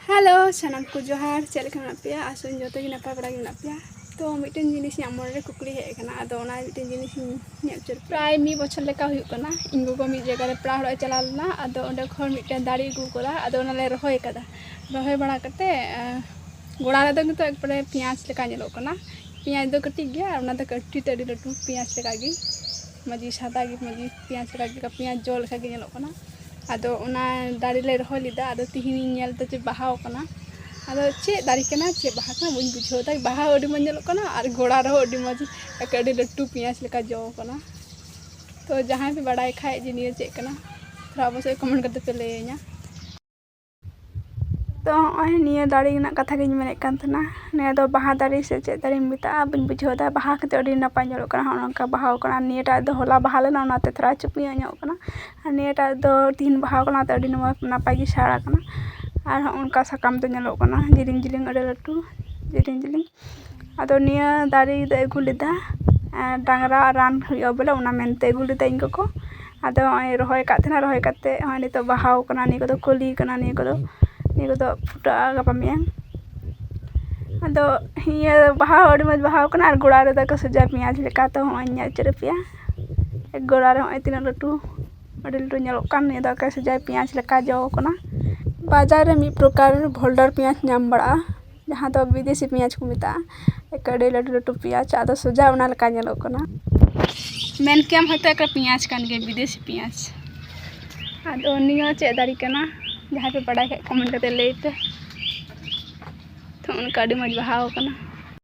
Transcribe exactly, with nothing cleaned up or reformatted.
Hello, ᱥᱟᱱᱟᱢ ᱠᱚ ᱡᱚᱦᱟᱨ᱾ ᱪᱮᱫ ᱞᱮᱠᱟ ᱢᱮᱱᱟᱜ ᱯᱮᱭᱟ? ᱟᱥᱚᱜ ᱟᱹᱧ ᱡᱚᱛᱚ ᱜᱮ ᱱᱟᱯᱟᱭ ᱵᱟᱲᱟ ᱜᱮ ᱢᱮᱱᱟᱜ ᱯᱮᱭᱟ᱾ ᱛᱚ, ᱢᱤᱫᱴᱮᱱ ᱡᱤᱱᱤᱥ ᱤᱧᱟᱹᱜ ᱢᱚᱱᱮ ᱨᱮ ᱠᱩᱠᱞᱤ ᱦᱮᱡ ᱟᱠᱟᱱᱟ, ᱟᱫᱚ ᱚᱱᱟ ᱢᱤᱫᱴᱮᱱ ᱡᱤᱱᱤᱥ ᱤᱧ ᱧᱮᱞ ᱦᱚᱪᱚ ᱯᱮᱭᱟ᱾ ᱯᱨᱟᱭ ᱢᱤᱫ ᱵᱚᱪᱷᱚᱨ ᱞᱮᱠᱟ ᱦᱩᱭᱩᱜ ᱠᱟᱱᱟ, ᱤᱧ ᱜᱚᱜᱚ ᱢᱤᱫ ᱡᱟᱭᱜᱟ ᱨᱮ ᱯᱮᱲᱟ ᱦᱚᱲᱚᱜ ᱮ ᱪᱟᱞᱟᱣ ᱞᱮᱱᱟ᱾ ᱟᱫᱚ ᱚᱸᱰᱮ ᱠᱷᱚᱱ ᱢᱤᱫᱴᱮᱱ ᱫᱟᱨᱮ ᱟᱹᱜᱩ ᱟᱠᱟᱫᱟ, ᱟᱫᱚ ᱚᱱᱟ ᱞᱮ ᱨᱚᱦᱚᱭ ᱟᱠᱟᱫᱟ᱾ ᱨᱚᱦᱚᱭ ᱵᱟᱲᱟ ᱠᱟᱛᱮ, ᱟᱸ, ᱜᱚᱲᱟ ᱨᱮᱫᱚ ᱱᱤᱛᱚᱜ ᱮᱠᱵᱟᱨᱮ ᱯᱮᱸᱭᱟᱡᱽ ᱞᱮᱠᱟ ᱧᱮᱞᱚᱜ ᱠᱟᱱᱟ᱾ ᱯᱮᱸᱭᱟᱡᱽ ᱫᱚ ᱠᱟᱹᱴᱤᱡ ᱜᱮᱭᱟ, ᱟᱨ ᱚᱱᱟ ᱫᱚ ᱠᱟᱹᱴᱤᱡ ᱛᱮ ᱟᱹᱰᱤ ᱞᱟᱹᱴᱩ ᱯᱮᱸᱭᱟᱡᱽ ᱞᱮᱠᱟ ᱜᱮ, ᱢᱚᱡᱽ ᱜᱮ ᱥᱟᱫᱟ ᱜᱮ, ᱢᱚᱡᱽ ᱜᱮ ᱯᱮᱸᱭᱟᱡᱽ ᱞᱮᱠᱟ ᱜᱮ, ᱯᱮᱸᱭᱟᱡᱽ ᱡᱚ ᱞᱮᱠᱟ ᱜᱮ ᱧᱮᱞᱚᱜ ᱠᱟᱱᱟ᱾ ᱟᱫᱚ ᱚᱱᱟ ᱫᱟᱨᱮ ᱞᱮ ᱨᱚᱦᱚᱭ ᱞᱮᱫᱟ, ᱟᱫᱚ ᱛᱤᱦᱤᱧ ᱤᱧ ᱧᱮᱞ ᱮᱫᱟ ᱡᱮ ᱵᱟᱦᱟᱣ ᱠᱟᱱᱟ᱾ ᱟᱫᱚ ᱪᱮᱫ ᱫᱟᱨᱮ ᱠᱟᱱᱟ, ᱪᱮᱫ ᱵᱟᱦᱟ ᱠᱟᱱᱟ, ᱵᱟᱹᱧ ᱵᱩᱡᱷᱟᱹᱣ ᱮᱫᱟ᱾ ᱵᱟᱦᱟ ᱦᱚᱸ ᱟᱹᱰᱤ ᱢᱚᱡᱽ ᱧᱮᱞᱚᱜ ᱠᱟᱱᱟ ᱟᱨ ᱜᱚᱲᱟ ᱨᱮᱦᱚᱸ ᱟᱹᱰᱤ ᱢᱚᱡᱽ, ᱮᱠᱮ ᱟᱹᱰᱤ ᱞᱟᱹᱴᱩ ᱯᱮᱸᱭᱟᱡᱽ ᱞᱮᱠᱟ ᱡᱚ ᱠᱟᱱᱟ᱾ ᱛᱚ ᱡᱟᱦᱟᱸᱭ ᱯᱮ ᱵᱟᱲᱟᱭ ᱠᱷᱟᱡ ᱡᱮ ᱱᱤᱭᱟᱹ ᱪᱮᱫ ᱠᱟᱱᱟ, ᱛᱷᱚᱲᱟ ᱚᱵᱚᱥᱥᱳᱭ comment ᱠᱟᱛᱮ ᱯᱮ ᱞᱟᱹᱭᱟᱹᱧᱟ᱾ ᱛᱚ ᱱᱚᱜᱼᱚᱭ ᱱᱤᱭᱟᱹ ᱫᱟᱨᱮ ᱨᱮᱱᱟᱜ ᱠᱟᱛᱷᱟ ᱜᱤᱧ ᱢᱮᱱᱮᱫ ᱠᱟᱱ ᱛᱟᱦᱮᱱᱟ᱾ ᱱᱤᱭᱟᱹ ᱫᱚ ᱵᱟᱦᱟ ᱫᱟᱨᱮ ᱥᱮ ᱪᱮᱫ ᱫᱟᱨᱮᱧ ᱢᱮᱛᱟᱜᱼᱟ, ᱵᱟᱹᱧ ᱵᱩᱡᱷᱟᱹᱣ ᱮᱫᱟ᱾ ᱵᱟᱦᱟ ᱠᱟᱛᱮ ᱟᱹᱰᱤ ᱱᱟᱯᱟᱭ ᱧᱮᱞᱚᱜ ᱠᱟᱱᱟ, ᱦᱚᱸᱜᱼᱚ ᱱᱚᱝᱠᱟ ᱵᱟᱦᱟᱣ ᱠᱟᱱᱟ᱾ ᱟᱨ ᱱᱤᱭᱟᱹᱴᱟᱜ ᱫᱚ ᱦᱚᱞᱟ ᱵᱟᱦᱟ ᱞᱮᱱᱟ, ᱚᱱᱟᱛᱮ ᱛᱷᱚᱲᱟ ᱪᱩᱯᱤ ᱧᱚᱜ ᱧᱮᱞᱚᱜ ᱠᱟᱱᱟ᱾ ᱟᱨ ᱱᱤᱭᱟᱹᱴᱟᱜ ᱫᱚ ᱛᱤᱦᱤᱧ ᱵᱟᱦᱟᱣ ᱠᱟᱱᱟ, ᱚᱱᱟᱛᱮ ᱟᱹᱰᱤ ᱱᱟᱯᱟᱭ, ᱱᱟᱯᱟᱭ ᱜᱮ ᱥᱟᱲ ᱟᱠᱟᱱᱟ᱾ ᱟᱨ ᱦᱚᱸᱜᱼᱚ ᱱᱚᱝᱠᱟ ᱥᱟᱠᱟᱢ ᱫᱚ ᱧᱮᱞᱚᱜ ᱠᱟᱱᱟ, ᱡᱤᱞᱤᱧ ᱡᱤᱞᱤᱧ, ᱟᱹᱰᱤ ᱞᱟᱹᱴᱩ ᱡᱤᱞᱤᱧ ᱡᱤᱞᱤᱧ᱾ ᱟᱫᱚ ᱱᱤᱭᱟᱹ ᱫᱟᱨᱮ ᱫᱚ ᱟᱹᱜᱩ ᱞᱮᱫᱟ, ᱮᱸ, ᱰᱟᱝᱨᱟ ᱨᱟᱱ ᱦᱩᱭᱩᱜᱼᱟ ᱵᱚᱞᱮ, ᱚᱱᱟ ᱢᱮᱱᱛᱮ ᱟᱹᱜᱩ ᱞᱮᱫᱟ ᱤᱧ ᱜᱚᱜᱚ᱾ ᱟᱫᱚ ᱱᱚᱜᱼᱚᱭ ᱨᱚᱦᱚᱭ ᱟᱠᱟᱫ ᱛᱟᱦᱮᱱᱟ, ᱨᱚᱦᱚᱭ ᱠᱟᱛᱮ ᱱᱚᱜᱼᱚᱭ ᱱᱤᱛᱚᱜ ᱵᱟᱦᱟᱣ ᱠᱟᱱᱟ᱾ ᱱᱤᱭᱟᱹ ᱠᱚᱫᱚ ᱠᱚᱞᱤ ᱠᱟᱱᱟ, ᱱᱤᱭᱟᱹ ᱠᱚᱫᱚ, ᱱᱤᱭᱟᱹ ᱠᱚᱫᱚ ᱯᱷᱩᱴᱟᱹᱜᱼᱟ ᱜᱟᱯᱟ ᱢᱮᱭᱟᱝ᱾ ᱟᱫᱚ ᱱᱤᱭᱟᱹ ᱵᱟᱦᱟ ᱦᱚᱸ ᱟᱹᱰᱤ ᱢᱚᱡᱽ ᱵᱟᱦᱟᱣ ᱠᱟᱱᱟ, ᱟᱨ ᱜᱚᱲᱟ ᱨᱮᱫᱚ ᱠᱚ ᱥᱚᱡᱟ ᱯᱮᱸᱭᱟᱡᱽ ᱞᱮᱠᱟ᱾ ᱛᱚ ᱱᱚᱜᱼᱚᱭ ᱤᱧ ᱟᱹᱪᱩᱨ ᱟᱯᱮᱭᱟ, ᱜᱚᱲᱟ ᱨᱮ ᱱᱚᱜᱼᱚᱭ ᱛᱤᱱᱟᱹᱜ ᱞᱟᱹᱴᱩ, ᱟᱹᱰᱤ ᱞᱟᱹᱴᱩ ᱧᱮᱞᱚᱜ ᱠᱟᱱ᱾ ᱱᱤᱭᱟᱹ ᱫᱚ ᱮᱠᱮ ᱥᱚᱡᱟ ᱯᱮᱸᱭᱟᱡᱽ ᱞᱮᱠᱟ ᱡᱚ ᱠᱟᱱᱟ᱾ ᱵᱟᱡᱟᱨ ᱨᱮ ᱢᱤᱫ ᱯᱨᱚᱠᱟᱨ ᱵᱷᱳᱞᱰᱟᱨ ᱯᱮᱸᱭᱟᱡᱽ ᱧᱟᱢ ᱵᱟᱲᱟᱜᱼᱟ, ᱡᱟᱦᱟᱸ ᱫᱚ ᱵᱤᱫᱮᱥᱤ ᱯᱮᱸᱭᱟᱡᱽ ᱠᱚ ᱢᱮᱛᱟᱜᱼᱟ᱾ ᱮᱠᱮ ᱟᱹᱰᱤ ᱞᱟᱹᱴᱩ ᱞᱟᱹᱴᱩ ᱯᱮᱸᱭᱟᱡᱽ, ᱟᱫᱚ ᱥᱚᱡᱟ ᱚᱱᱟ ᱞᱮᱠᱟ ᱧᱮᱞᱚᱜ ᱠᱟᱱᱟ᱾ ᱢᱮᱱ ᱠᱮᱭᱟᱢ ᱦᱚᱭᱛᱳ ᱮᱠᱮ ᱯᱮᱸᱭᱟᱡᱽ ᱠᱟᱱ ᱜᱮᱭᱟ, ᱵᱤᱫᱮᱥᱤ ᱯᱮᱸᱭᱟᱡᱽ᱾ ᱟᱫᱚ ᱱᱤᱭᱟᱹ ᱪᱮᱫ ᱫᱟᱨᱮ ᱠᱟᱱᱟ? ᱡᱟᱦᱟᱸᱭ ᱯᱮ ᱵᱟᱰᱟᱭ ᱠᱷᱟᱡ comment ᱠᱟᱛᱮ ᱞᱟᱹᱭ ᱯᱮ᱾ ᱛᱚ ᱚᱱᱠᱟ ᱟᱹᱰᱤ ᱢᱚᱡᱽ ᱵᱟᱦᱟᱣ ᱠᱟᱱᱟ᱾